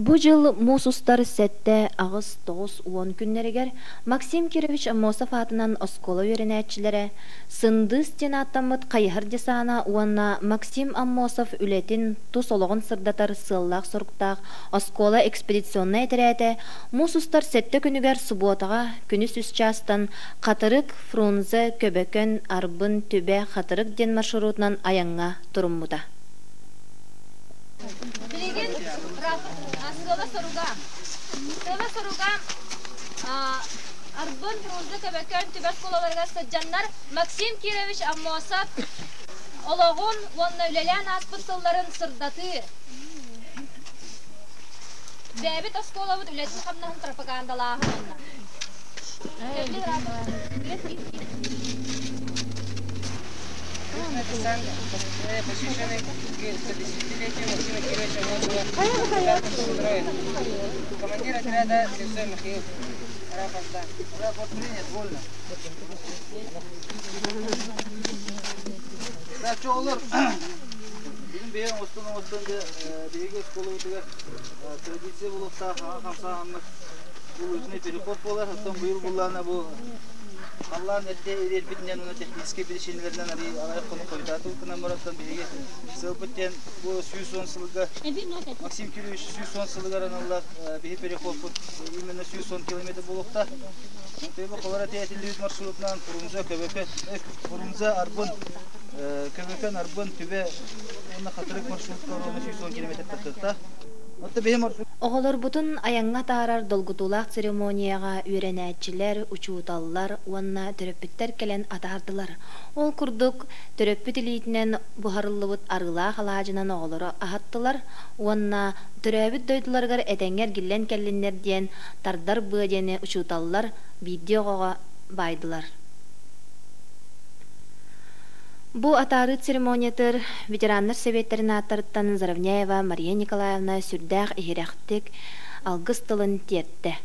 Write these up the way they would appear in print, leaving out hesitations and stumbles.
Бу дьыл муус устар сэттэ, аҕыс, тоҕус, уон күннэригэр Максим Кирович Аммосов аатынан оскуола үөрэнээччилэрэ Сындыыс диэн ааттаммыт хайыһар десана уонна Максим Аммосов үлэтин, тус олоҕун сырдатар сыаллаах-соруктаах оскуола экспедиционнай этэрээтэ муус устар сэттэ күнүгэр субуотаҕа күнүс үс чаастан Хатырык, Фрунзе, Көбөкөн, Арбын, Түбэ, Хатырык диэн маршрутунан айаҥҥа туруммута. Билигин сыала-соруга сыала-соруга Арбын, Фрунзе, Көбөкөн, Түбэ оскуолаларыгар сылдьаннар Максим Кирович Аммосов олоҕун уонна үлэлээн ааспыт сылларын сырдатыы. Бэйэбит оскуолабыт үлэтин-хамнаһын пропагандалааһын уонна. Посвященный 110-летию Максима Кировича Аммосова. Командир отряда Слепцов Михаил. Рапорта. Рапорт принят, вольно. Чоҕолор бүгүн бэйэм оҥостон оҥостон биһиги оскуолабытыгар традиция буолуохтаах аҕа хамсааһыммыт улуусунай переход буолар. Оттон быйыл буллаана бу халлаан эрдэ ириэрбитинэн уонна техническэй биричиинэлэринэн аҕыйах хонук хойутаатыбыт гынан баран биһиги сыалбыт диэн бу 110 сылга Максим Кирович 110 сылыгар аналлаах биһи переходпут именно 110 километр буолуохтаах. Тыйба холора тиэтиллибит маршрутунан Фрунзе, Көбөкөн, Фрунзе, Арбын, Көбөкөн, Арбын, Түбэ уонна Хатырык маршрутка уонна 110 километр тахсыахтаах. Оттон биһи маршрут Оҕолорбутун айаҥҥа атаарар долгутуулаах церемонияҕа үөрэнээччилэр, учууталлар уонна төрөппүттэр кэлэн атаардылар. Ол курдук, төрөппүт илиитинэн буһарыллыбыт арыылаах алаадьынан оҕолору аһаттылар уонна төрөөбүт дойдуларыгар этэҥҥэ эргиллэн кэллиннэр диэн тардар быа диэни учууталлар биирдии оҕоҕо баайдылар. Бу атаарыы церемониятыгар ветераннар сэбиэттэрин ааттарыттан Заровняева Мария Николаевна сүрдээх иһирэхтик алгыс тылын тиэртэ.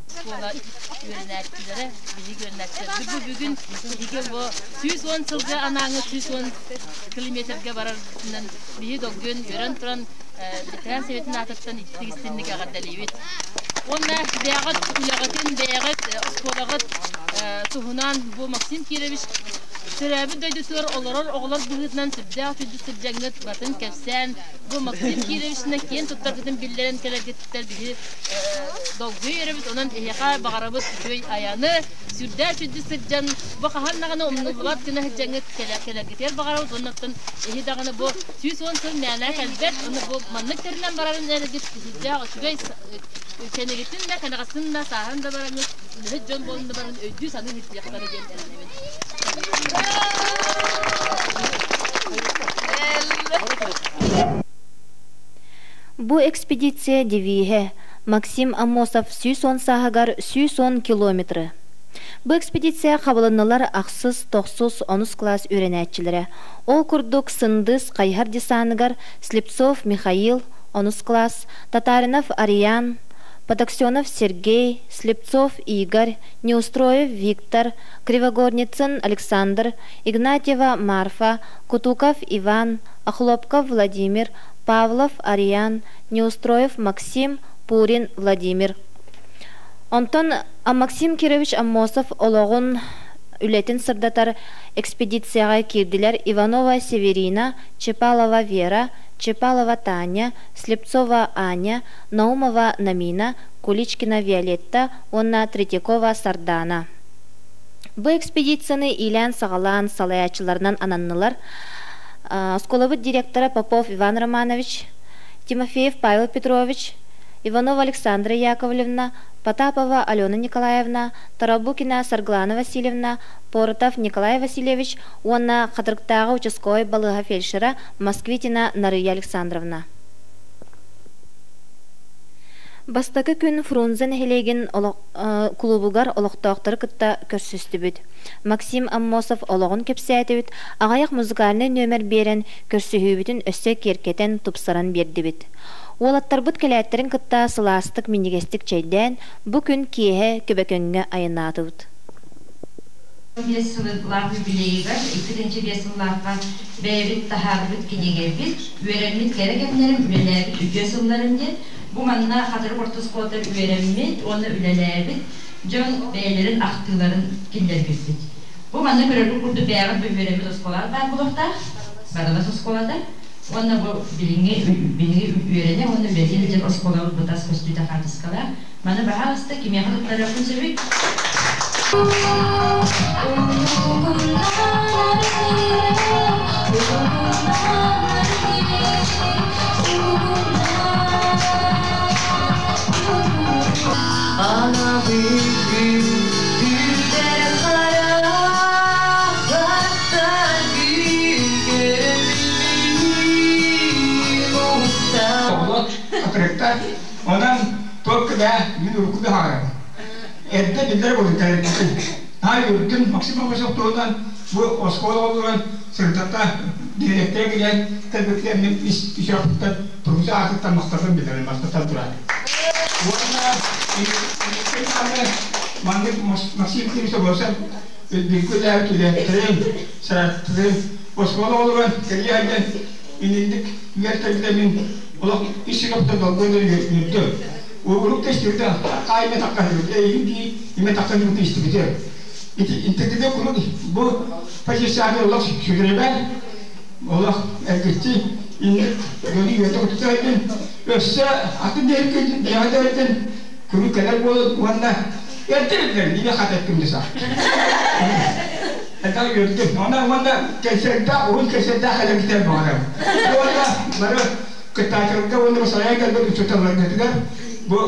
Оскуола үөрэнээччилэрэ, биһиги үөрэнээччилэрбит бу бүгүн биһиги бу 110 сылга анааҥы 110 километрга барарбытынан биһи долгуйан үөрэн туран ветеран советын аатыттан ититик-истинник эҕэрдэлиибит. Уонна бэйэҕит үлэҕитин, бэйэҕит оскуолаҕыт туһунан бу Максим Кирович төрөөбүт дойдутугар олорор оҕолор быһыытынан сүрдээх үчүгэй сылдьаҥҥыт батын кэпсээн, бу Максим Кировичынан киэн туттаргытын биллэрэн кэлэргиттэр биһи долгуйа үөрэбит, онон эһиэхэ баҕарабыт үчүгэй айаны, сүрдээх үчүгэй сылдьан, бу хаһан даҕаны умнуллубат гына сылдьаҥҥыт кэлэргитигэр баҕарабыт уонна оттон эһи даҕаны бу 110 сыл мээнэ кэлбэт, уонна бу маннык тэринэн барарын эргит сүрдээх үчүгэй кэнигитин да, кэнэҕэстин да, сааһын да бараҥҥыт үлэһит дьон буолан да баран өйдүү-саныы сылдьыахтара диэн эрэнэбин. Бу экспедиция девиһэ Максим Аммосов 110 сааһыгар 110 километры. Бу экспедиция хабылыннылар ахсыс, тохсус, онус класс үөрэнээччилэрэ. Ол курдук Сындыс хайыһар десаныгар Слепцов Михаил, онус класс, Татаринов Ариан, Подоксенов Сергей, Слепцов Игорь, Неустроев Виктор, Кривогорницын Александр, Игнатьева Марфа, Кутуков Иван, Охлопков Владимир, Павлов Ариан, Неустроев Максим, Пурин Владимир. Онтон Максим Кирович Аммосов олоҕун үлэтин сырдатар экспедицияҕа киирдилэр Иванова Северина, Чепалова Вера, Чепалова Таня, Слепцова Аня, Наумова Намина, Куличкина Виолетта уонна Третьякова Сардаана. Бу экспедицияны иилээн-саҕалаан салайааччыларынан ананнылар оскуолабыт директора Попов Иван Романович, Тимофеев Павел Петрович, Иванова Александра Яковлевна, Потапова Алена Николаевна, Тарабукина Саргылана Васильевна, Поротов Николай Васильевич уонна Хатырыктааҕы участковай балыыһа фельдшера Москвитина Нарыйа Александровна. Бастакы күн Фрунзе нэһилиэгин кулуубугар олохтоохтору кытта көрсүстүбүт. Максим Аммосов олоҕун кэпсээтибит, аҕыйах музыкальнай нүөмэр биэрэн, көрсүһүүбүтүн өссө киэркэтэн, тупсаран биэрдибит. Уолаттарбыт кэлээттэрин кытта сылаастык, минньигэстик чэйдээн, бу күн киэһэ Көбөкөҥҥө айаннаатыбыт. Биэс сыллаах юбилейыгар 2005 сыллаахха бэйэбит таһаарбыт кинигэбит, үөрэммит кэрэ кэмнэрим, үлэлээбит үтүө сылларым диэн. Бу манна Хатырык орто оскуолатыгар үөрэммит уонна үлэлээбит дьон бэйэлэрин ахтыыларын киллэрбиппит. Бу манна көрөргүт курдук бэйэҕит бу үөрэммит оскуолаҕыт баар буолуохтаах, Барылас оскуолата. Уонна бу билиҥҥи биһиги үөрэнэ уонна үлэлии сылдьар оскуолабыт бу тас көстүүтэ хаартыскалаах. Маны баһаалыста кимиэхэ туттарыахпын сөбүй? Оҕолор атырыктар, онон туох да мин урукку да хааларым. Эрдэ биллэр буолан кэлэрбитин. Наһаа үөрдүм Максим Аммосов туһунан бу оскуола олорон сырдата дириэктэрэ кэлэн кэлбитигэр мин ис сүрэхпиттэн Тургуса аатыттан махталбын биллэрин бастатан туран. Уонна аны маннык Максим Кимович Аммосов бииргэ үлэлээбит үлэһиттэрин, сараттарын оскуола олорон кэлиэ диэн иннинник үөртэрбитэ мин олох ис сүрэхпиттэн долгуйан үөрдүм. Урук да истибитэ, хаайма таххаһыбыт, эйигин дии имэ тахсаныбыт истибитэ. Ити интегрде куруук бу позицияны олох сүтэрибэр, олох эргиччи инник дьону үөрдэ көтүтэрдин, өссө атын диэки бэйэҕэ куруук кэлэр буолун уонна эрдэ биллэр, миигин хат эттим десах. Это үөрдүм. Онон уонна кэнсиэрдээх, уһун кэнсиэрдээх кэлэргитигэр баҕарабын. Уонна бары кыттааччыларга уонна салайан кэлбит учууталларгытыгар бу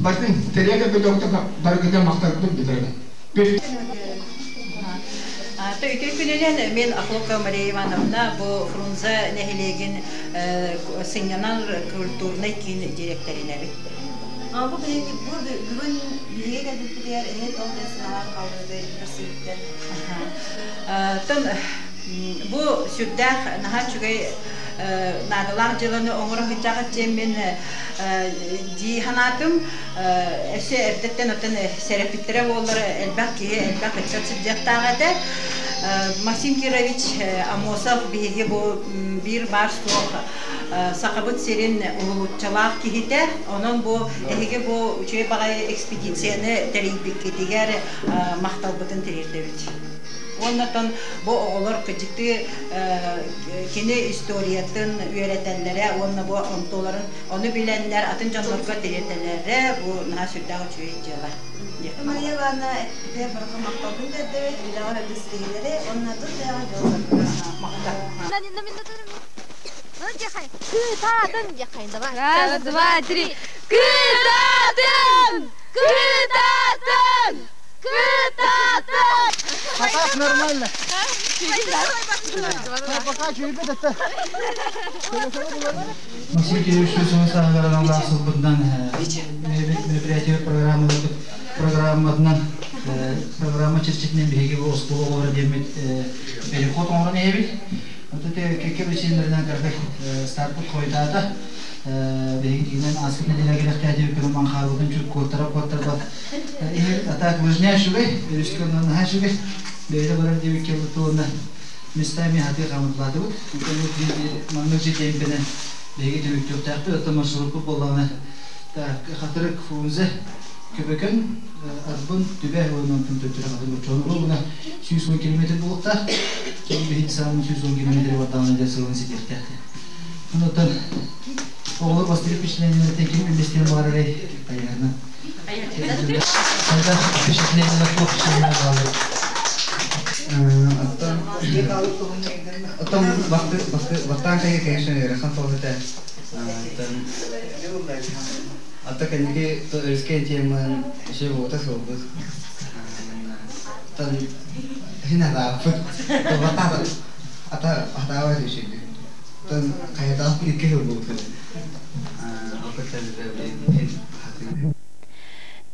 барытын тэрийэн кэлбит дьоҥҥо барыгытыгар махталбын билэбин. Үтүө күнүнэн мен Охлопкова Мария Ивановна бу Фрунзе нэһилиэгин сынньанар культурнай киин директоринэбит. Бу бүгүн биһиги кэлбиппитигэр эһи туох диэн санаалаах хаалбыты көрсүбүттэн. Тон бу сүрдээх наһаа үчүгэй наадалаах дьыаланы оҥоро сылдьаҕыт диэммин дии санаатым. Өссө эрдэттэн оттон сэрэппиттэрэ буоллар элбэх киһи, элбэх ыччат сылдьыахтаах этэ. Максим Кирович Аммосов биһиги бу биир баар суох Сахабыт сирин уһулуччалаах киһитэ. Онон бу эһиги бу үчүгэй баҕайы экспедицияны тэрийбиккитигэр махталбытын тириэрдэбит. Уонна бу оҕолор кыдьыктыы кини историятын үөрэтэллэрэ уонна бу онтуларын ону билэннэр атын дьоннорго тириэрдэллэрэ бу наһаа сүрдээх үчүгэй дьыала. Мария Ивановна эппитигэр барыта махталбын тиэрдэбит, үлэҕэр өлүү ситиһиилэри уонна тус бэйэҕэ дьол Махтал. Кытаатын! Раз, два, три. Кытаатын! Кытаатын! Кытаатын! А так нормально. Пока чуйбет это. Максим Кириллович сааһыгар аналлаах сылбытынан мероприятие программатынан программа чэрчитинэн биһиги бу оскуола оҕолоро диэммит переход оҥорон иһэбит. Онтон кэккэ биричиинэлэринэн кырдык стартпыт хойутаата. Биһиги тигинэн ааспыт нэдиэлэ кэлэхтээти көрөн маҥхаарбытын чуть куоттара куоттарбат иһэбит. А так выжня үчүгэй, өрүскэ онон наһаа үчүгэй. Бэйэтэ барар диэбиккэ уонна местами хатыы хамытлаатыбыт. Онтон маннык же темпэнэн биһиги түмүктүөхтээхпит. Оттон маршруппут буоллаҕына так Хатырык Фрунзе Көбөкөн Арбын Түбэ уонна онтон төттөрү Хатырык Оччоҕуна буолуна 110 километр буолуохтаах. Биһиги саамын 110 километр бардаҕына дьэ сылын ситиэхтээх. Онтон оҕолор бастакы впечатлениелэртэн ким үллэстиэн баҕарарый? Хайаана. Хайдах впечатлениелэр туох впечатление бааллар? Оттон бастаан кайы, конечно, ыарахан соҕус этэ. Ата кэнники өрүскэ теман еще буота суолбут. Оттон хин атааппыт. Ата атаабат үчүгэй. Оттон хайатаах икки сыл буолбут.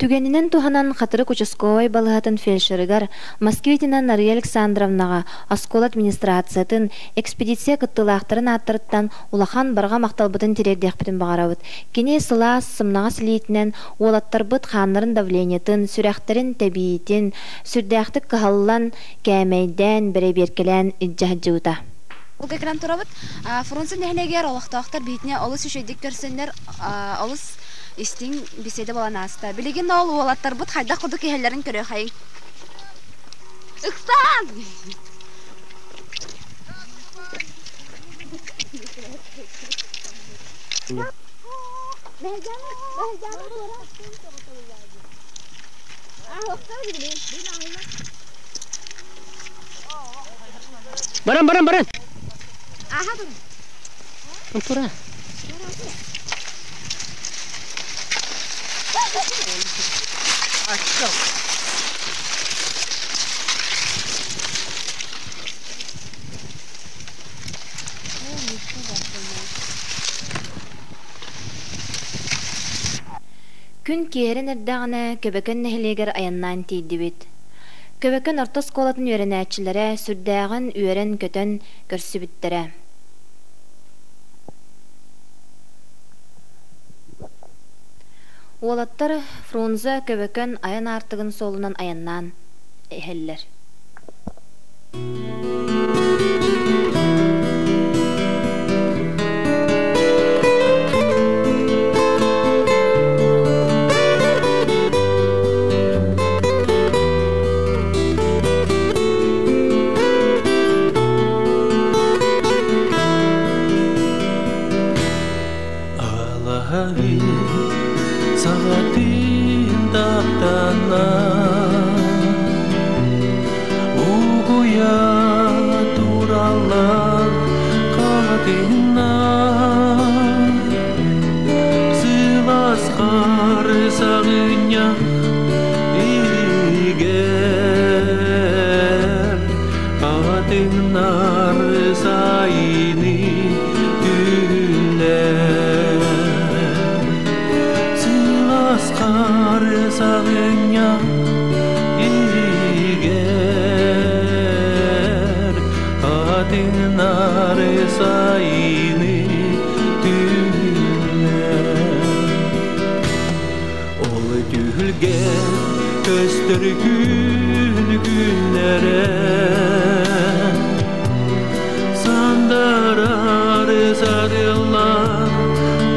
Түгэнинэн туһанан Хатырык участковай балыыһатын фельдшерыгар Москвитина Нарыйа Александровнаҕа оскуола администрациятын, экспедиция кыттыылаахтарын ааттарыттан улахан барҕа махталбытын тириэрдиэхпитин баҕарабыт. Кини сылаас, сымнаҕас илиитинэн уолаттарбыт хааннарын давлениетын, сүрэхтэрин тэбиитин сүрдээхтик кыһаллан, кээмэйдээн, бэрэбиэркэлээн илдьэ сылдьыбыта. Кэлэн турабыт. Фрунзе нэһилиэгэр олохтоохтор биһитине олус үчүгэйдик көрсөннөр, олус истиҥ беседа буолан ааста. Билигин ол уолаттарбыт хайдах курдук иһэллэрин көрүөххэйиҥ. Ыксаан! Баран, баран, баран. Тура. Күн киэһэрэн эрдэҕинэ Көбөкөн нэһилиэгэр айаннаан тиийдибит. Көбөкөн орто оскуолатын үөрэнээччилэрэ сүрдээҕин үөрэн-көтөн көрсүбүттэрэ. Уолаттар Фрунзе Көбөкөн айан аартыгын суолунан айаннаан иһэллэр. Алаһаһы саҕатын таптана Угуя тураллар хатына Сылаас хары саҕынньах игэр Хатыннар сайыны түллэр Сылаас хары саҕынньах игэр Хатыннар сайыны түллэр Ол түһүлгэ көстөр күн күннэрэ Сандарар сарыллар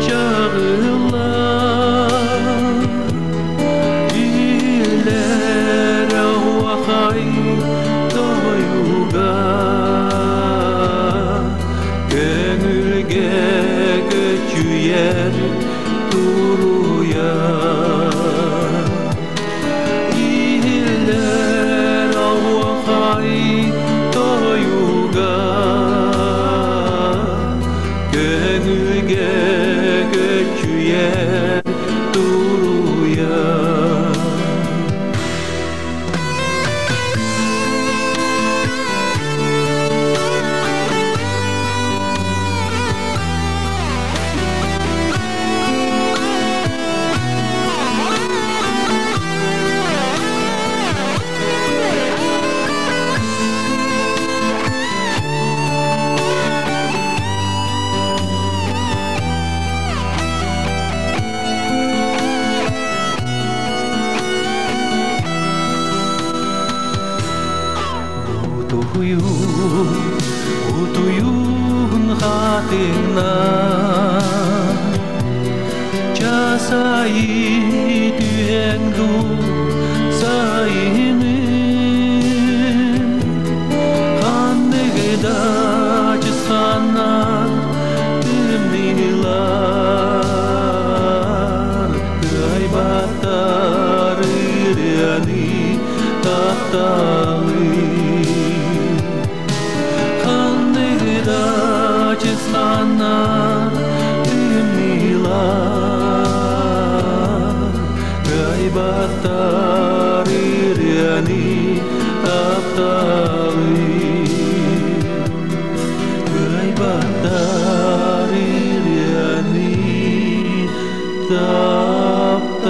чағылар Илер уахай тойуга Көңүлгэ көчүйэр туруя Илер уахай тойуга Көңүлгэ көчүйэр туруя. Утуйун, утуйун хатына Часайы түһэн сайынын Ханныгыда чысханнар тымнылар Кыайбаттар ырыаны тапталы Ханныгыда чысханнар тымнылар Кыайбаттар ырыаны тапталы Кыайбаттар ырыаны тапталы.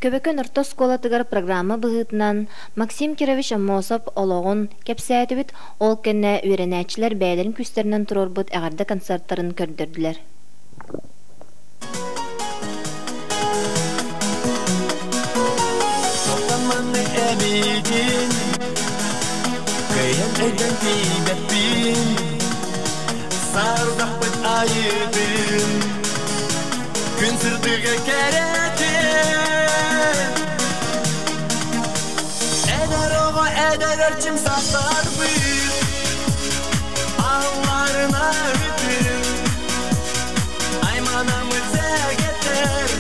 Көбөкөн орто оскуолатыгар программа быһыытынан Максим Кирович Аммосов олоҕун кэпсээтибит, ол кэннэ үөрэнээччилэр бэйэлэрин күүстэринэн туруорбут эҕэрдэ концертарын көрдөрдүлэр. Сатаманы эбитин, кыайан өйдөн тиийбэппин, саардахпыт айыытын, күн сырдыга кэрэтин. Эдэр оҕо эдэр эрчим састарбыт, алларына бүтүн, айманамыт сэгэтэр,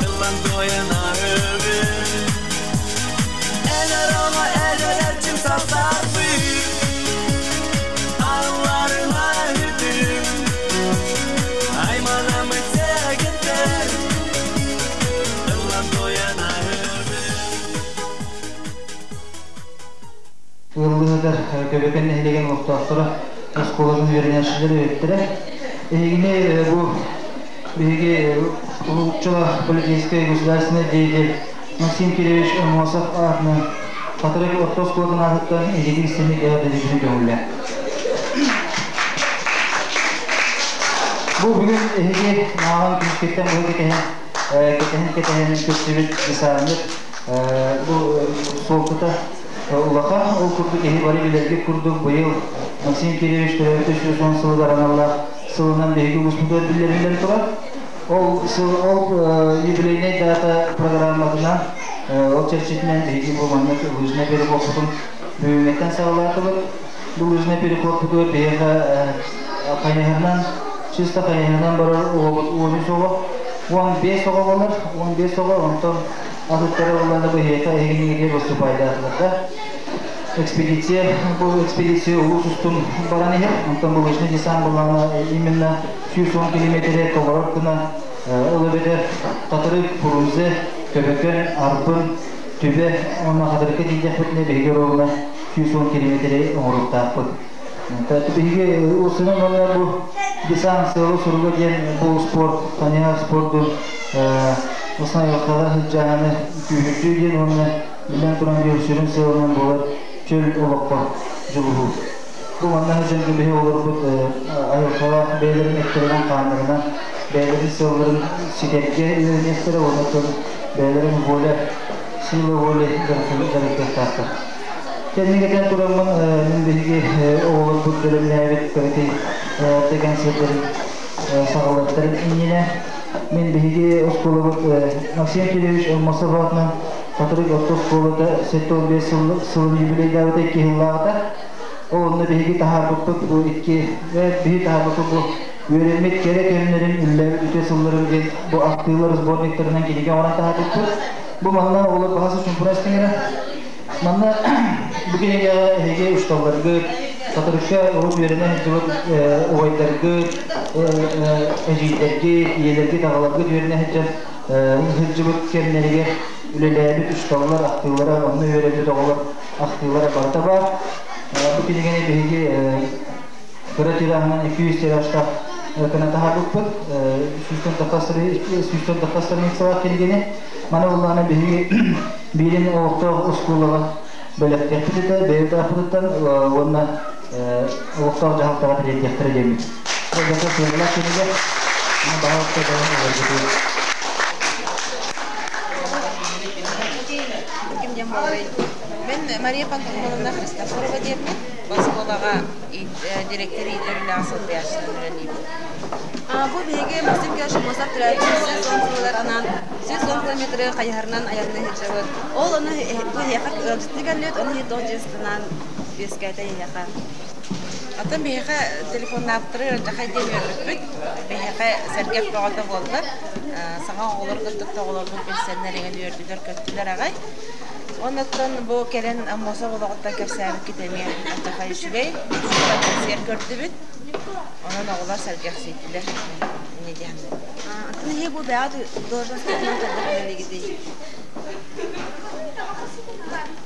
ыллан тойон арыбын. Эдэр оҕо эдэр эрчим састарбыт, алларына бүтүн, айманамыт сэгэтэр, ыллан тойон арыбын. Ыаллыһытар Көбөкөн нэһилиэгин олохтоохторо, оскуолатын үөрэнээччилэр үөттэрэ. Эһигини бу биһиги Улууччала политическай государственный деятель Максим Кирович Аммосов аатынан Хатырык орто оскуолатын аатыттан эһиги истиҥник эҕэрдэлиибитин көҥүллэ. Бу бүгүн эһиги мааҕын күнүскэттэн быһа кэтэһэн кэтэһэн кэтэһэн көрсүбүт десаммыт бу суолтата улахан. Ол курдук эһи бары билэргит курдук быйыл Максим Кирович төрөөбүтэ 110 сылыгар аналлаах сылынан биһиги улууспутугар биллэриллэн турар. Ол сыл ол юбилейнай дата программатынан ол чэрчитинэн биһиги бу маннык лыжный переходпутун бүгүҥҥэттэн саҕалаатыбыт. Бу лыжный переходпутугар биһиэхэ хайыһарынан чисто хайыһарынан барар оҕобут 13 оҕо, 15 оҕо болар, 15 оҕо, онтон атыттара ыллана быһыыта эһигини выступайдаатылар да. Экспедиция, бу экспедиция улуус устун баран иһэр, онтон бу лыжный десант буллаҕына именно 110 километри толорор гына ол эбэтэр Хатырык, Фрунзе, Көбөкөн, Арбын, Түбэ уонна Хатырыкка тиийдэхпитинэ биһиги оруобуна 110 километри оҥоруохтаахпыт. Биһиги уусунан уонна бу десант сыала-соруга диэн бу спорт, ханиа спордун основа сылдьааны күүһүрдүү диэн уонна биллэн туран биир сүрүн сыалынан буолар чөл олоххо дьулуһуу. Бу манна сылдьан биһи олорбут айылҕаҕа бэйэлэрин эттэринэн-хааннарынан бэйэлэрин сыалларын ситэргэ үөрэниэхтэрэ уонна бэйэлэрин воля, сила воли дьарыктыахтаахтар. Кэннигэтэн тураммын мин биһиги оҕолорбут бэлэмнээбит кыракый концерттарын саҕалыахтарын иннинэ мин биһиги оскуолабыт Максим Кириллович Аммосов аатынан Хатырык орто оскуолата 75 сылын юбилейдаабыта икки сыллааҕыта. Ол онно биһиги таһаарбыппыт бу икки биһи таһаарбыппыт бу үөрэммит кэрэ кэмнэрин үллээбит үтүө сылларым диэн бу ахтыылар сборниктарынан кинигэ оҥорон таһаарбыппыт. Бу манна оҕолор баһа чумпура истиҥэрэ. Манна бу кинигэҕэ эһиги учууталларгыт, Хатырыкка урут үөрэнэ сылдьыбыт убайдаргыт, эдьиийдэргит, ийэлэргит, аҕаларгыт үөрэнэ сылдьан сылдьыбыт кэмнэригэр үлэлээбит учууталлар ахтыылара, онно үөрэммит оҕолор ахтыылара барыта баар. Бу кинигэни биһиги кыра тираһынан 200 тиражтаах гына таһаарбыппыт. 100 тахса страницалаах кинигэни. Маны буллаҕына биһиги биирин олохтоох оскуолаҕа бэлэхтиэхпит этэ, бэйэбит ааппытыттан уонна олохтоох дьаһалтаҕа тириэрдиэхтэрэ диэммит. Ол дьаһалта сыаналаах кинигэ, баһаалыста дьоһун олорбутугар. Ким диэн буоларый? Мин Мария Пантелеймоновна Христофорова диэммин. Оскуолаҕа директор иитэр үлэҕэ солбуйааччынан үлэлиибин. Бу биһиги Максим Кирашимосов төрөөбүт 110 сылыгар анаан 110 километры хайыһарынан айанныы сылдьабыт. Ол ону бу эһиэхэ ыалдьыттыы кэллибит, ону иһит тоҕо дьиэсытынаан үөскээтэ эһиэхэ. Оттон биһиэхэ телефоннаабыттары ыалдьахай диэн үөрбүппүт. Биһиэхэ сэргэх бөҕөтө буолла. Саҥа оҕолор кыттык оҕолорбут билсэннэр иҥэн үөрдүлэр-көттүлэр аҕай. Оннуттан бу кэлэн Аммосов олоҕуттан кэпсээбиккит эмиэ алдьархай үчүгэй. Кэнсиэр көрдүбүт. Онон оҕолор сэргэхсийдилэр. Инньэ диэн. Атын иһи бу бэйэҕит должностарынан хайдах үлэлиигитий?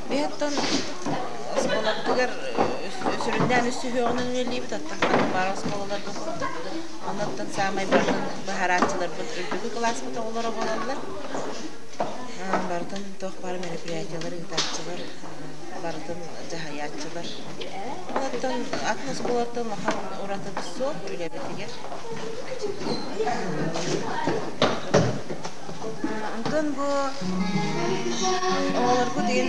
Биһиттэн оскуолабытыгар сүрүннээн үс сүһүөҕүнэн үлэлиибит, оттон ханнык баар оскуолаларга курдук. Оннуттан саамай барытын быһаарааччыларбыт үрдүкү кылааспыт оҕолоро буолаллар. Барытын туох баар мероприятиялар ыытааччылар, барытын дьаһайааччылар. Онтон атын оскуолаттан улахан уратыбыт суох үлэбитигэр. Онтон бу оҕолорбут иһин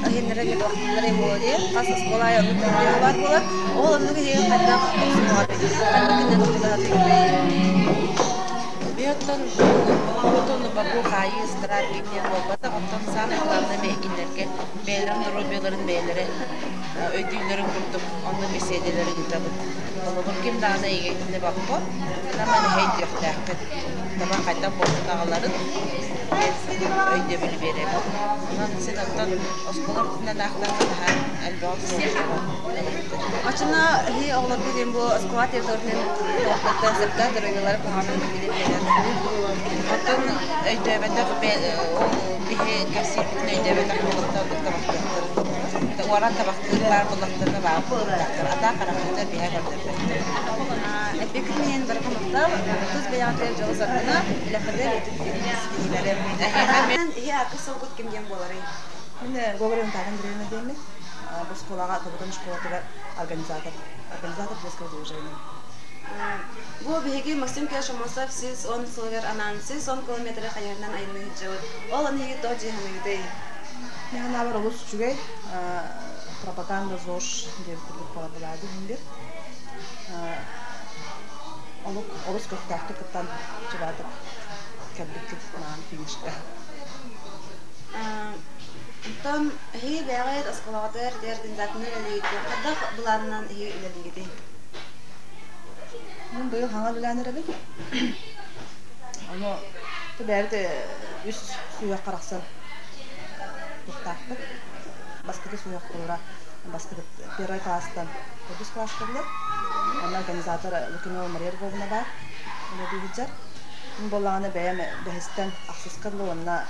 иһиннэрэ кэтохтулар буолар хас оскуола аайы оннук проблема баар буолар. Ол оннук иһин хайдах хайдах гынан Биһиттэн оҕотун бабу хаайыы ыстараап диэн буолбатах, оттон саамай главное бэйэкиннэргэ бэйэлэрин доруобуйаларын бэйэлэрэ өйдүүллэрин курдук онно беседэлэри ыытабыт. Холобур, ким даҕаны эйигин боппот, наман эһэ өйдүөхтээххит. Таба хайдах буолбут аҕаларын өйдөбүлү биэрэбит. Онон син оттон оскуола үрдүнэн аахтахха наһаа элбэҕи суох. Оччоно эһи оҕолоргут диэн бу оскуола территориятын туохтаттан сөптөөх доруобуйалара куһаҕанын билэн биэрэр. Оттон өйдөөбөтөх ол биһи кэпсиирбитин өйдөөбөтөх буолуохтар табахтыахтар. Уоран табахтыыр баар буоллахтарына баар буолуохтаахтар. Атаа харахпытыгар биһэ көрдөрбөттөр. Эппиккит иһин барыта махтал, тус бэйэҕитигэр дьолу саргыны, үлэххитигэр үрдүк ситиһиилэри. Эһи ааккыт суолгут ким диэн буоларый? Мин Гоголев Наталья Андреевна диэммин. Бу школаҕа Тобутан школатыгар организатор, организатор детского движения. Бу биһиги Максим Кешамосов 110 сылыгар анаан 110 километры хайыһарынан айанныы сылдьабыт. Ол аны эһиги тоҕо дьиэ саныыгытый? Мин санаабар олус үчүгэй пропаганда ЗОЖ диэбит курдук буолар былаады иһин олук олус көхтөөхтүк кыттан чубаатык кэлбиккит маан финишка. Оттон эһиги бэйэҕит оскуолаҕытыгар ити организаторынан үлэлиигит хайдах былаанынан эһиги үлэлиигитий? Мин быйыл хаҥа үлэлээн эрэбин. Ону бэйэбит үс сүһүөх харахсан туохтаахпыт. Бастакы сүһүөх кулура бастакы первый класстан төрдүс класска булар. Онно организатор Лукинова Мария Львовна баар. Үлэлии сылдьар. Мин буоллаҕына бэйэм бэһистэн ахсыска дылы уонна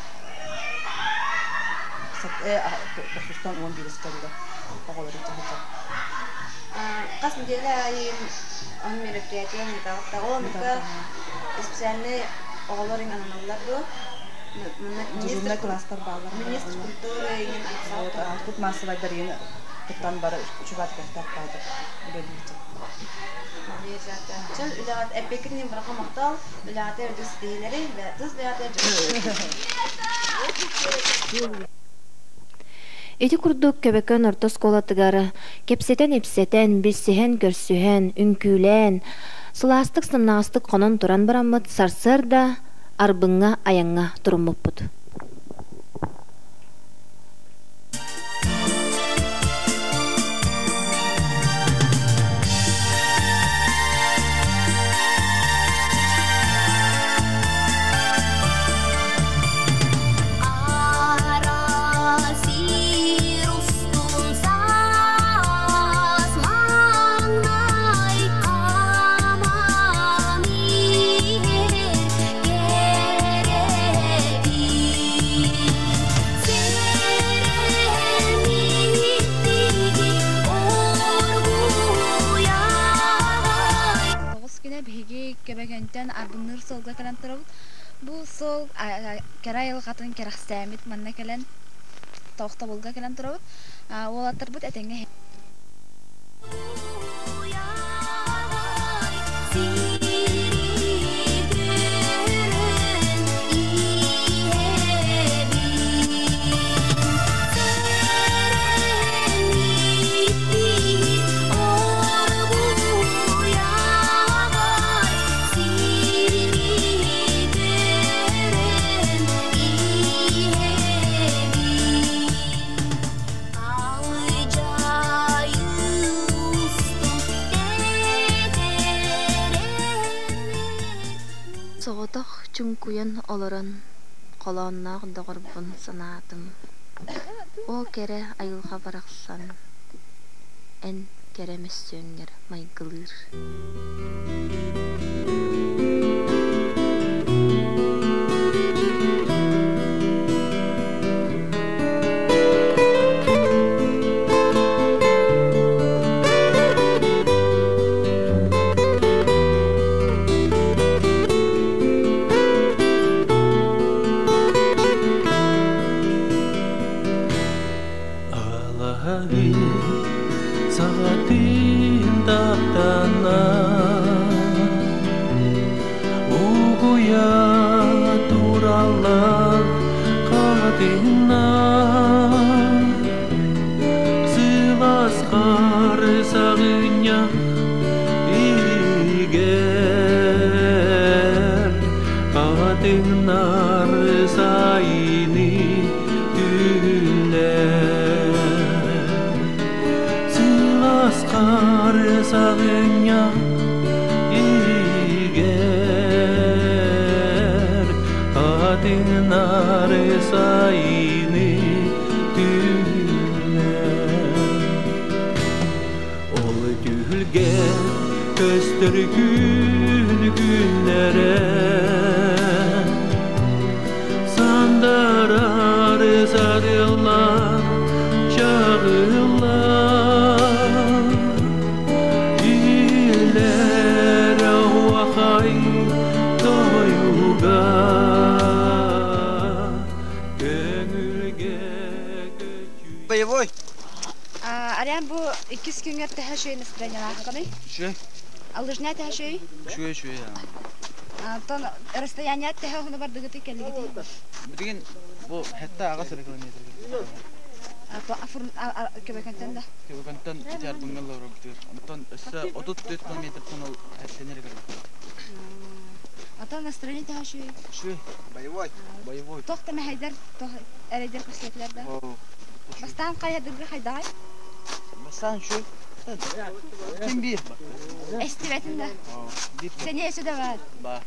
тохсустан 11-ка дылы оҕолору илдьэ сылдьар. Хас неделя аайы он мероприятие ыытаҕыт ол оннука специальный оҕолор ананаллар дуо? Дежурнай класстар бааллар. Министр культуры иҥин Тут массовайдар иин кыттан бары үчүгэй баадык үлэлиир. Чөл үлэҕит эппиккитин бырха махтал, үлэҕитэ үрдүк ситиһиилэри, тус бэйэҕитэ Ити курдук Көбөкөн орто оскуолатыгар кэпсэтэн-ипсэтэн, билсиһэн-көрсүһэн, үҥкүүлээн, сылаастык-сымнаҕастык хонон туран бараммыт сарсыарда Арбыҥҥа айаҥҥа туруммуппут. Тоҕус күнэ биһиги Көбөкөнтөн Арбынныыр суолга кэлэн турабыт. Бу суол кэрэ айылҕатын кэрэхсээммит манна кэлэн тохтобулга кэлэн турабыт. Уолаттарбыт этэҥҥэ Соҕотох чуҥкуйан олорон холоонноох доҕорбун санаатым. Оо, кэрэ айылҕа барахсан, эн кэрэ мөссүөҥҥэр майгылыыр. Сайыннары сайыны түһүллэн Ол түһүлгэ көстөр күн күннэрэ Сандарары сарыллар чагыллар Илер уахай тойуга Көңүлгэ Боевой. Ариан бу иккис күҥҥэр төһө үчүгэй настроениелааххыный? Үчүгэй. Лыжня төһө үчүгэй? Үчүгэй, үчүгэй. Онтон расстояние төһө уһуну бардыгытый кэллигитий? Билигин бу хэтте аҕыс эрэ километр. Көбөкөнтөн да? Көбөкөнтөн ити Арбыҥҥа олоробутугар. Онтон өссө 34 километртан ол хэттэнэр кэлбит. Ото настроение төһө үчүгэй? Үчүгэй. Боевой. Боевой. Туох да мэһэйдэр, туох эрэйдэр көрсүөтүлэр да? Бастаан хайадырга хайдаҕай? Бастаан үчүгэй. Ким биир? Эстибэтин да. Сэниэ өссө да баар. Баар.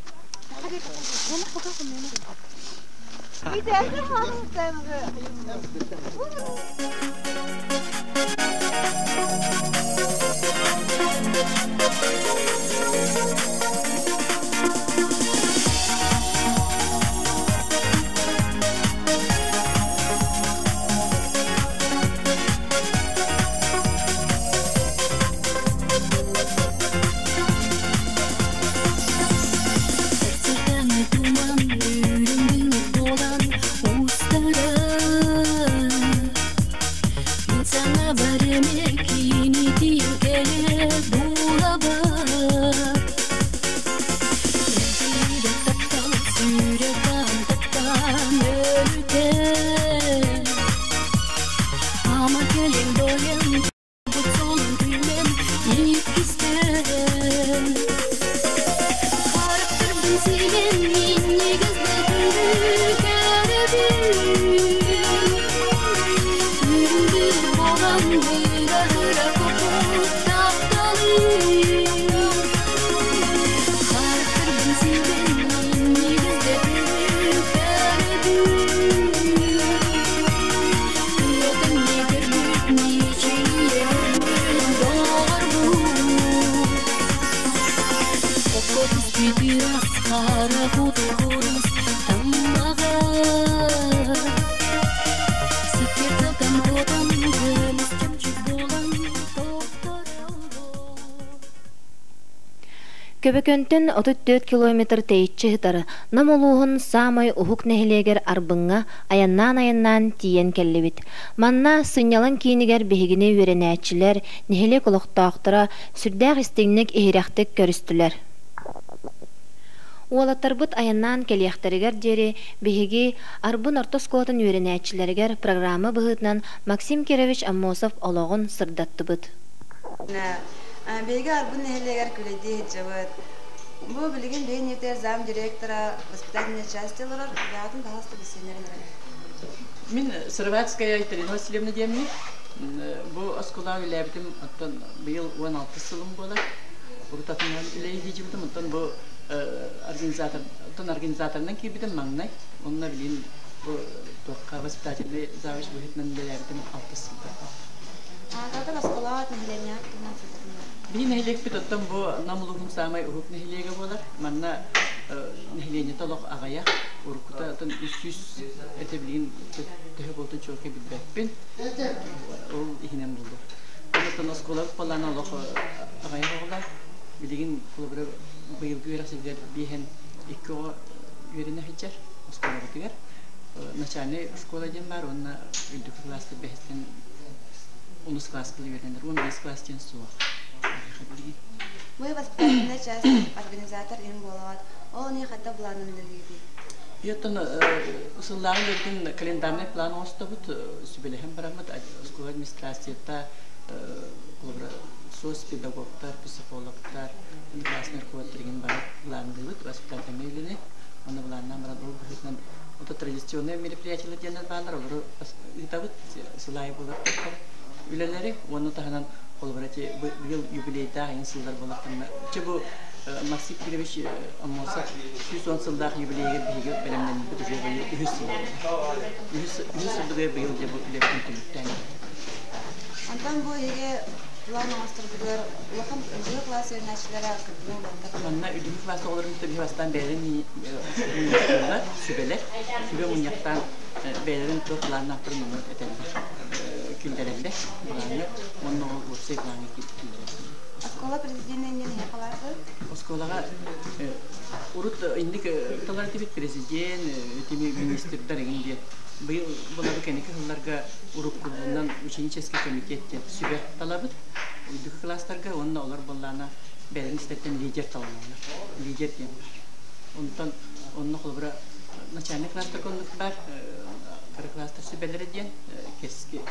Көбөкөнтөн 34 километр тэйиччи сытар Нам улууһун саамай уһук нэһилиэгэр Арбыҥҥа айаннаан-айаннаан тиийэн кэллибит. Манна сынньалаҥ киинигэр биһигини үөрэнээччилэр, нэһилиэк олохтоохторо сүрдээх истиҥник иһирэхтик көрүстүлэр. Уолаттарбыт айаннаан кэлиэхтэригэр диэри биһиги Арбын орто оскуолатын үөрэнээччилэригэр программа быһыытынан Максим Кирович Аммосов олоҕун сырдаттыбыт. Биһиги Арбын нэһилиэгэр күлэйдии сылдьабыт. Бу билигин биһи иннибитигэр зам директора воспитательной части олорор. Бэҕэтин пожалуйста билсиэннэрин эрэ. Мин Сыроватская Екатерина Васильевна диэммин. Бу оскуолаҕа үлэлээбитим оттон быйыл 16 сылым буолар. Урутатынан үлэлии оттон бу организатор, оттон организаторынан киирбитим маҥнай. Онно билигин бу туохха воспитательный завуч быһыытынан үлэлээбитим 6 сылда. Аататар оскуолаҕа нэһилиэнньэҕэ туһунан сырдатыннар. Биһи нэһилиэкпит оттон бу Нам улууһун саамай уһук нэһилиэгэ буолар. Манна нэһилиэнньэтэ олох аҕыйах. Уруккута оттон 300 этэ билигин төһө буолтун чуолкай билбэппин. Ол иһинэн буолуо. Оттон оскуолабыт балаана олох аҕыйах оҕолоох. Билигин холобура быйылгы үөрэх сылыгар биэһэн икки оҕо үөрэнэ сылдьар оскуолабытыгар. Начальнай школа диэн баар уонна үрдүкү кылааста бэһистэн онус кылааска үөрэнэр. 15 класс диэн суох. Мы воспитательная часть организатор им буолаҕат. Ол не хата планын үлэлиибит. Оттон сыллааҕы үлэтин календарный план оҥостобут, сүбэлэһэн бараммыт оскуола администрацията, холобура, соцпедагогтар, психологтар, классный руководитель бары планныыбыт воспитательный үлэни. Онно былааннаан баран ол быһыытынан ото традиционные мероприятиялар диэннэр бааллар, олору ыытабыт, сыл аайы буолар үлэлэри. Уонна таһынан холобура ити быйыл юбилейдаах айан сыллар буолар. Чэ бу Максим Кирович Аммосов 110 сыллаах юбилейыгар биһиги бэлэмнэммиппит уже быйыл үһүс сыл Үһүс сылдыгар быйыл дьэ бу үлэбитин түмүктээн. Онтон бу эһиги план оҥосторгутугар улахан үрдүкү класс үөрэнээччилэрэ кыттыыны ылбаттар. Манна үрдүкү класс оҕолорун кытта биһи бастаан бэйэлэрин мунньахтыыллар, сүбэлэр. Сүбэ мунньахтаан бэйэлэрин туох планнаахтарын ону этэллэр, киллэрэллэр плаҥҥа уонна ол уопсай плаҥҥа киллэрэллэр. Оскуола президенэ диэн эһиэхэ баар Оскуолаҕа урут инник талар этибит президент, итини министрдар эҥин диэн. Быйыл булары кэнники сылларга уруккулуунан ученический комитет диэн сүбэ талабыт. Үрдүкү класстарга уонна олор буоллаана бэйэлэрин истэттэн лидер таланаллар. Лидер диэн бар. Онтон онно холобура начальный класстарга оннук бар, кыра класстар сүбэлэрэ диэн,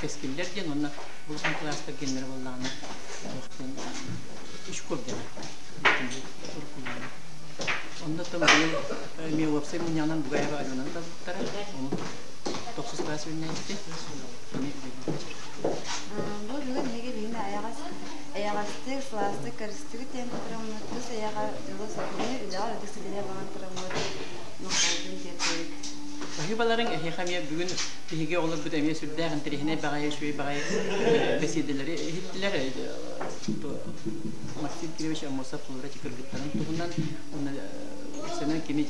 кэскиллэр диэн уонна улахан класстар геннэрэ буоллаҕына үч кур диэн Онно тон быйыл эмиэ уопсай мунньаҕынан Бугаева Аленаны талбыттара. Ону тохсус класс үүннээччи. Кини Бу бүгүн эһиги биһини айаҕас эйэҕэстик, сылаастык көрүстүгүт диэн тураммыт, тус эйэҕэ дьолу-соргуну, үлэҕэ үрдүк ситиһэ баҕан тураммыт махталбын тиэрдэбит. Баһыыбаларыҥ эһиэхэ эмиэ бүгүн биһиги оҕолорбут эмиэ сүрдээх интэриэһинэй баҕайы, үчүгэй баҕайы бэсиэдэлэри иһиттилэр. Максим Кирович Аммосов Флора кыргыттарын туһунан уонна сэнэн кини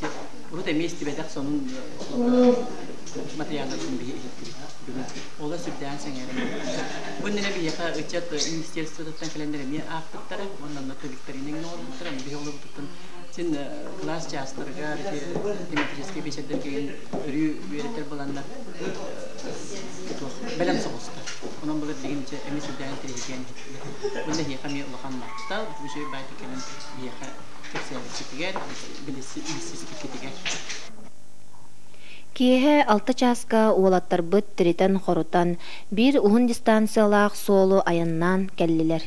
урут эмиэ истибэтэх сонун материалларын биһи иһиттибит бүгүн. Ола сүрдээн сэҥээрэн. Бу иннинэ биһиэхэ ыччат министерствотыттан кэлэннэр эмиэ аахпыттара уонна онно викторина оҥорбуттара. Биһи олорбутуттан син кылаас чаастарыгар тематическай биэчэрдэргэ өрүү үөрэтэр буоланнар бэлэм соҕустар. Онон былыр билигин эмиэ сүрдээн интэриэһиргээн иһиттилэр. Уонна эһиэхэ эмиэ улахан махтал, үчүгэй баайда кэлэн биһиэхэ кэпсээбиккитигэр, билсиспиккитигэр. Киэһэ алта чааска уолаттарбыт тиритэн-хорутан, биир уһун дистанциялаах суолу айаннаан кэллилэр.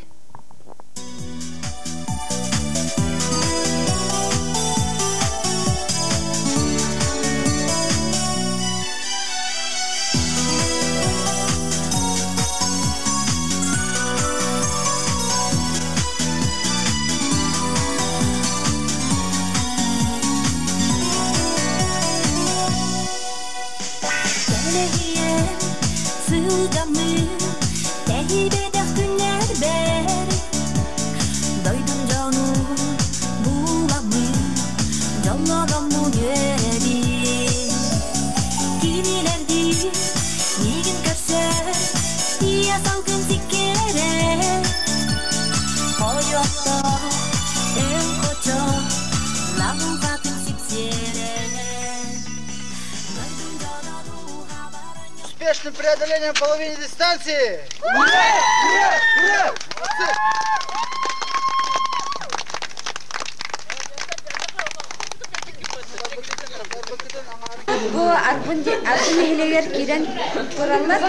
Кэлэһийэн сылдьаммын тэһийбэтэх күннэрбэр Дойдум дьонун буламмын дьоллономмун үөрэбин Кинилэрдиин миигин көрсөр ийэ салгын сиккиэрэ Хойуохто өҥ хочо лаҥхатын сипсиэрэ Успешным преодолением половины дистанции! Ура! Ура! Ура! Молодцы! Бу Арбын Арбын нэһилиэгэр киирэн тураллар.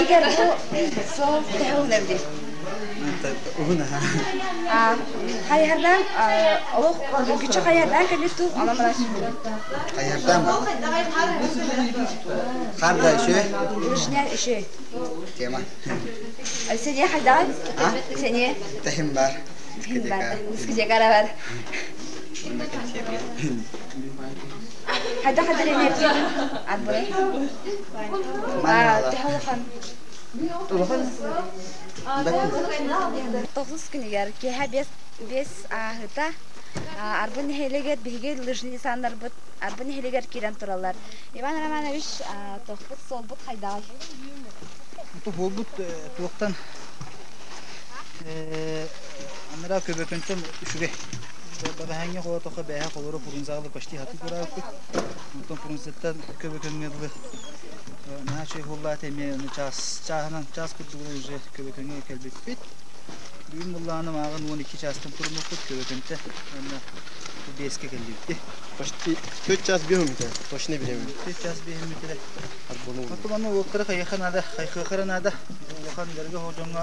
Игэр бу суол төһө уһун Уһун аха. Хайыһардаан олох күчү хайыһардаан кэлбит туу онон баран Хайыһардаан Харда үчүгэй. Лыжня үчүгэй. Тема. Сене хайдаҕай? Сене. Тэһим бар. Тэһим бар. Дискотека бар. Хайдах хадыренеппит арбын? Төһө улахан? Улахан. Тоҕус күнүгэр киэһэ биэс биэс ааһыта Арбын нэһилиэгэр биһиги лыжный саннарбыт Арбын нэһилиэгэр киирэн тураллар. Иван Романович, тохпут суолбут хайдаҕый? Буолбут туохтан анараа Көбөкөнтөн үчүгэй. Бэҕэһээҥҥи хоотохо бээһэ холоро Фрунзаҕа почти хатыы тураабыппыт. Онтон Фрунзеттан Көбөкөҥҥө дылы наһаа үчүгэй буоллаата эмиэ час чааһынан час курдугунан уже Көбөкөҥҥө кэлбиппит. Бүгүн буллаҕына мааҕын 12 чаастан туруммуппут Көбөкөнтө уонна биэскэ кэллибит. Почти 4 час биэһин точно билэбин. 4 час биэһин бүтэрэ. Оттон манна уолаттары хайыха наада, хайхыахара наада. Улахан дьарыга суох дьоҥҥо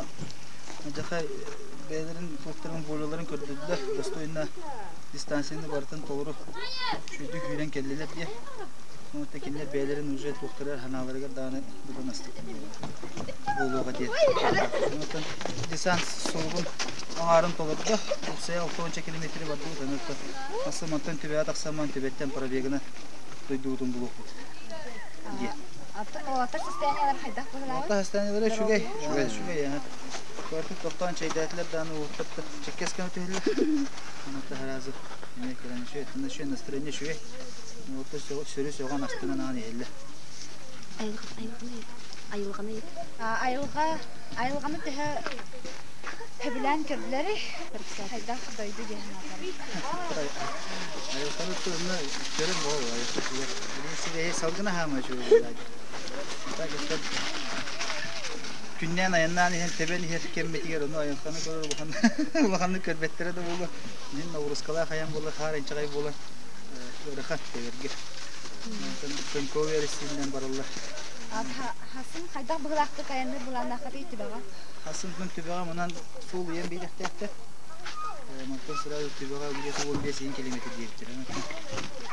дьаха бэйэлэрин суохтарын воляларын көрдөрдүлэр. Достойно дистанцияны барытын толору сүүрдүк сүүрэн кэллилэр диye. Онон кинилэр бэйэлэрин уже туохтарыгар ханааларыгар даҕаны быдан астык буолуоҕа диэн. Онтон десант суолун аҥаарын толордо. Уопсайа 60 километры бардыбыт. Онон Асымантан түбэҕэ тахсамман түбэттэн пробегына дойдубутун булуохпут диэн. Уолаттар состояниелара хайдах быһылаабыт? Уолаттар состояниелара үчүгэй, үчүгэй, үчүгэй. Куораты тохтоон чэйдээтилэр даҕаны уолаттар чэккэс гына түһэллэр. Онон сразу эмиэ кэлэн үчүгэй, үчүгэй настроение үчүгэй. Уолаттар сөрү сөҕөн астынан аҕан иһэллэр. Айылҕаны айылҕа айылҕаны төһө сөбүлээн көрдүлэрий? Хайдах дойду диэн Айылҕаны туһунна көрөн буол айылҕа сирэйи салгына хаама үчүгэй Так күннээн айаннаан иһэн тэбэн иһэр кэммитигэр ону айылҕаны көрөр улахан улаханнык көрбөттөрө да буолуо. Мин ноҕуруускалаах айан буолар, хаар инчэҕэй буолан ыарахан тэбэргэ. Тонковый эрэсииминэн бараллар. Хасын хайдах быһылаахтык айанныыр былааннааххытый түбэҕэ? Хасын түбэҕэ манан суол ыйан биэриэхтээхтэр. Мантан сразу түбэҕэ где-то 15 километр диэбиттэр.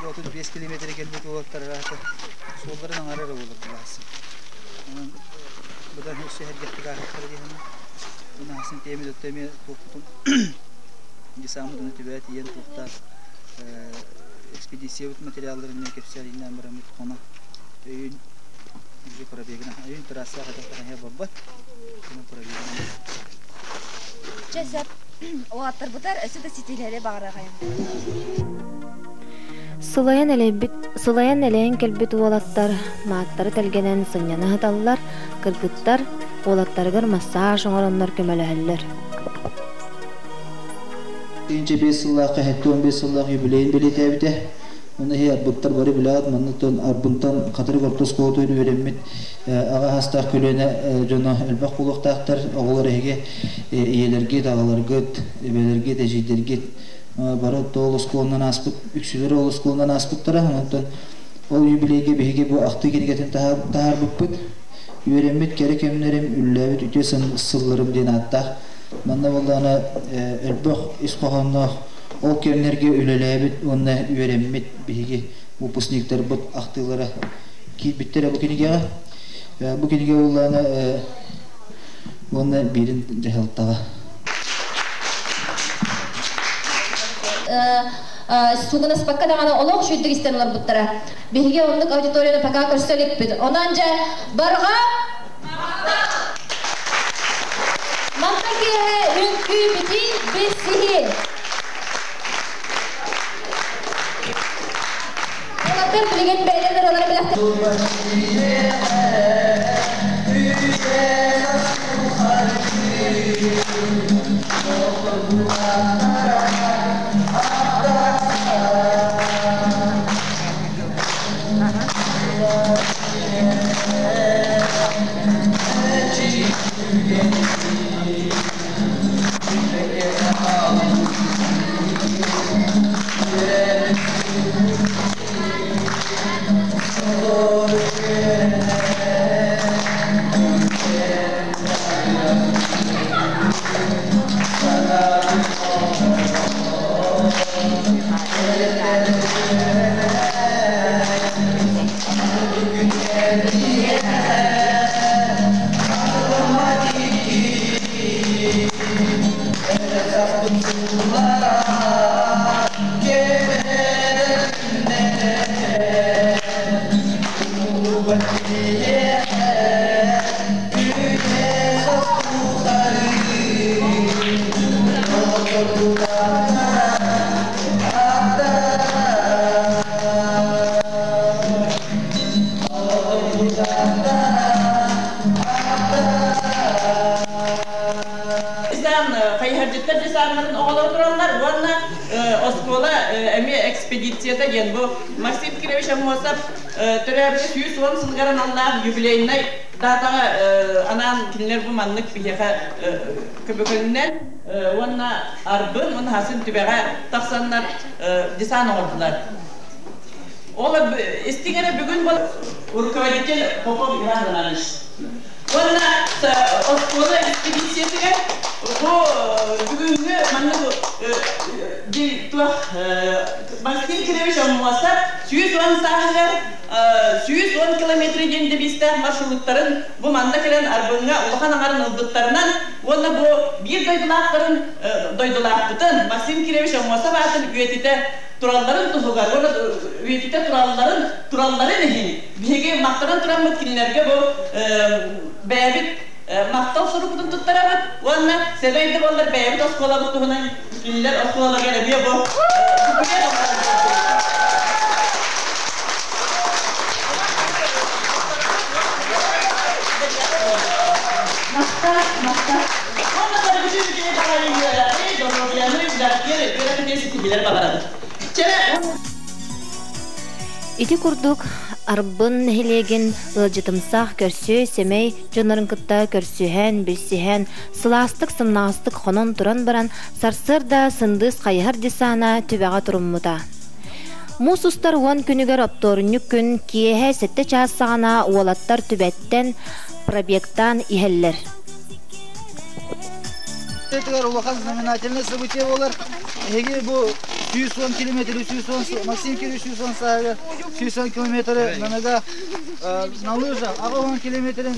Бу 35 километр кэлбит уолаттар араата суолларын аҥара эрэ буолар былаасын. Онон быдан өссө сэргэхтик ааһыахтара диэхинэ. Онон хасын тиэмит өттө эмиэ туохпутун десаммытын түбэҕэ тиийэн туохтаах экспедициябыт материалларын эмиэ кэпсээн бараммыт хоно өйүн уже пробегынан өйүн трассаҕа хатахтахан барбат пробегынан Чэ сөп уолаттарбытар өссө да ситиһиилэри баҕарыахайым. Сылайан элэйбит, сылайан элэйэн кэлбит уолаттар мааттары тэлгэнэн сынньана сыталлар, кыргыттар уолаттарыгар массаж оҥороннор көмөлөһөллөр. 2005 сыллаахха 75 сыллаах юбилейын бэлиэтээбитэ. Оны иһи арбыттар бары билэҕит, манныттан арбынтан хатырык орто оскуолатын үөрэммит аҕа саастаах көлүөнэ дьоно элбэх буолуохтаахтар. Оҕолор эһиги ийэлэргит, аҕаларгыт, эбэлэргит, эдьиийдэргит бары ол оскуоланан ааспыт, үксүлэрэ ол оскуоланан ааспыттара. Онтон ол юбилейгэ биһиги бу ахтыы кинигэтин таһаарбыппыт. Үөрэммит кэрэ кэмнэрим, үллээбит үтүө сылларым диэн ааттаах. Манна буоллаҕына элбэх ис хоһоонноох ол кэмнэргэ үлэлээбит уонна үөрэммит биһиги выпускниктарбыт ахтыылара киирбиттэрэ бу кинигэҕэ. Бу кинигэ буоллаҕына уонна биирин дьаһалтаҕа. Суугунаспакка даҕаны олох үчүгдүк истэн олорбуттара. Биһиги оннук аудиторияны пока көрсө иликпит. Онон дьэ барҕа Мантан киэһэ үҥкүү битии билсиһии. Уолаттар билигин бэйэлэрин ырыаларын бэлэхтэ Хайыһардьыттар десаннарын оҕолоро тураллар уонна оскуола эмиэ экспедицията диэн бу Максим Кирович Аммосов төрөөбүтэ 110 сылыгар аналлаах юбилейнай датаҕа анаан кинилэр бу маннык биһиэхэ көбөкөннөн уонна Арбын уонна Хасын түбэҕэ тахсаннар десант оҥордулар. Ол истиҥ эрэ бүгүн руководитель Попов Иван Иванович. Уонна оскуола экспедициятыгар бу бүгүҥҥү маннык туох Максим Кирович Аммосов 110 сааһыгар 110 километр диэн девизтээх маршруттарын бу манна кэлэн Арбыҥҥа улахан аҥарын ылбыттарынан уонна бу биир дойдулаахтарын дойдулаахпытын Максим Кирович Аммосов аатын үйэтитэ туралларын туһугар уонна үйэтитэ туралларын туралларын иһин биһиги махтанан тураммыт кинилэргэ бу бэйэбит махтал сурукпутун туттарабыт уонна сэмэй да буоллар бэйэбит оскуолабыт туһунан кинилэр оскуолаларыгар эмиэ бу Махтал, махтал. Уонна барыбытын үчүгэй баҕайы үөрэҕи, доруобуйаны, үлэҕитигэр үөрэххитигэр ситиһиилэр баҕарабыт. Чэ, Ити курдук Арбын нэһилиэгин ыалдьытымсах, көрсүө, сэмэй дьоннорун кытта көрсүһэн, билсиһэн, сылаастык сымнаҕастык хонон туран баран, сарсыарда сындыыс хайыһар десана түбэҕэ туруммута. Муус устар 10 күнүгэр оптуорунньук күн киэһэ 7 чаас саҕана уолаттар түбэттэн пробегтаан иһэллэр. Улахан знаменательное событие буолар. Эһиги бу 110 километр, 110, Максим Кириллович 110 сааһыгар 110 километры на ногах, на лыжах, 80 километрин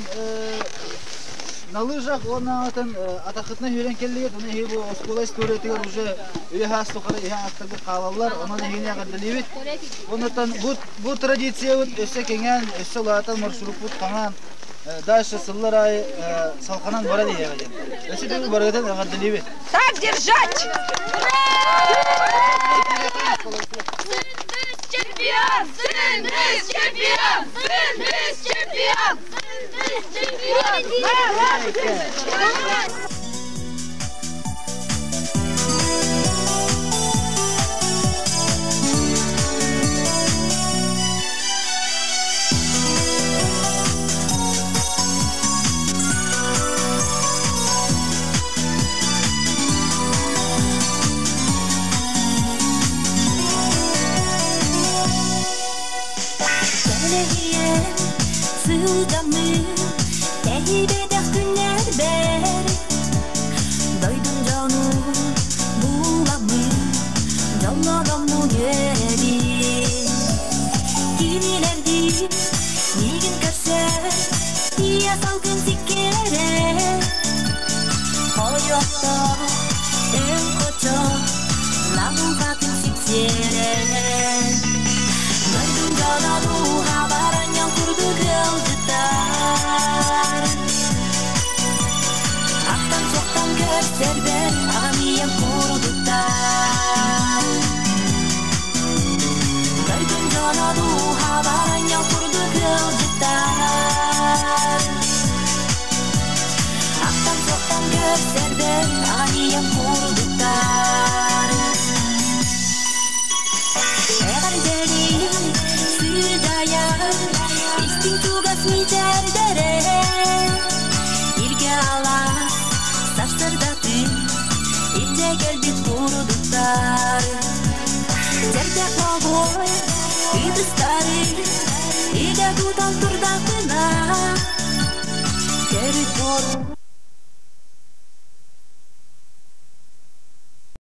на лыжах уонна атын атахытына сүүрэн кэллигит, оны эһиги бу оскуола историятыгар уже үйэ хаас тухары иһэ ааттарга хаалаллар, онон эһигини эҕэрдэлиибит. Оннуттан бу традициябыт өссө кэҥээн, өссө улаатан маршруппут хаҥаан, дальше сыллар аайы салҕанан баран иһиэҕэ диэн. Өссө төгүл барыгытын эҕэрдэлиибит. Так держать! Сындыыс чемпион! Сындыыс чемпион! Сындыыс чемпион! Сындыыс чемпион! Кэлэһиэн сылдьаммын, тэһибэтэх күннэрбэр Дойдум дьонун буламмын, дьоллономмун үөрэбин. Кинилэрдиин миигин көрсөр, ийэ салгын сиккиэрэ. Хойохто өҥ хочо, лампатын сипсиэрэ. Дойдум дьоно дууһа баранньан курдук ыалдьыттар. Ахтан-суохтан көрсөрбөр аҕам ийэм курдуктар. Дойдум дьоно дууһа баранньан курдук ыалдьыттар. Ахтан-суохтан көрсөрбөр аҕам ийэм курдуктар. Эҕэрдэлиим сыдьаайар, истиҥ чугас мичээрдэрэ. Илгэ алаас сарсыардатын илдьэ кэлбит курдуктар. Сэргэх бобуой ытыстары игэ тутан турдах.